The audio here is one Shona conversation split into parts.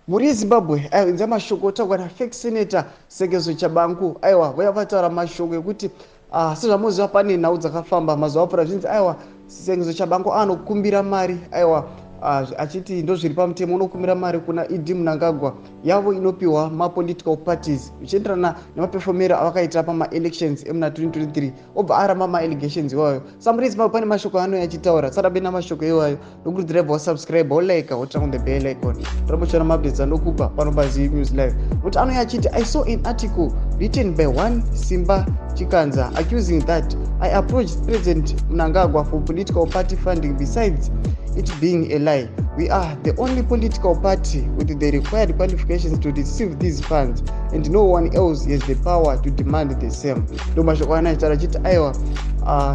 Mhuri yeZimbabwe, aiwa, inzwa mashoko otaurwa nafake senator Sengezo Tshabangu. Aiwa, vauya vataura mashoko ekuti sezvamuziva, pane nhau dzakafamba mazuva apfuura zvinzi, aiwa, Sengezo Tshabangu anokumbira mari, aiwa, achiti ndo zviri pamutemo, unokumbira mari kuna ED Mnangagwa yavo inopiwa mapolitical parties zvichienderana nemapefomero avakaita pamaelections emuna 2023. Obva aramba maallegations iwayo. Sa mhuri yeZimbabwe, pane mashoko anouya achitaura. Sarabe namashoko iwayo, nokurudzira ibva wasubscribe, wolike, woturn on the bell icon, torambochiona maupdates anokupa pano paZiv News Live. Nokuti anouya achiti, "I saw an article written by one Simba Chikanza accusing that I approached President Mnangagwa for political party funding. Besides it being a lie, we are the only political party with the required qualifications to receive these funds and no one else has the power to demand the same." Ndo mashoko ana achitaura achiti, aiwa,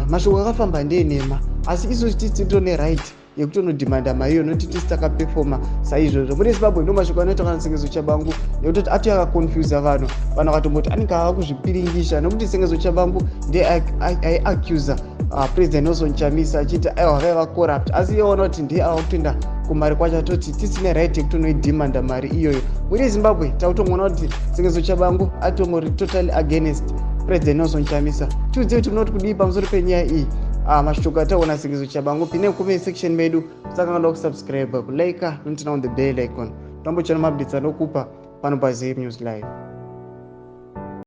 mashoko akafamba ndeenhema, asi isusu titito neright yekutonodhimanda mari iyo nokuti tisi takapefoma saizvozvo. Muri Zimbabwe, ndo mashoko anoita kana Sengezo Tshabangu, nekutoti ati akakonfusa vanhu. Vanhu vakatomboti anenge ava kuzvipiringisha, nekuti Sengezo Tshabangu ndiye aiaccusa President Nelson Chamisa achiti, aiwa, vaiva corrupt, asi iye ona kuti ndiye ava kutoenda kumari kwacho, atoti tisine right yekutonoidhimanda mari iyoyo. Muri Zimbabwe, takutongoona kuti Sengezo Tshabangu atongori totally against President Nelson Chamisa. Tiudze kuti munoti kudii pamusoro penyaya iyi, mashoko ataona Sengezo Tshabangu. Pine comment section medu. Usakangada kusubscribe, kulike, noturn on the bell icon, tombochana maupdates anokupa pano paZiv News Live.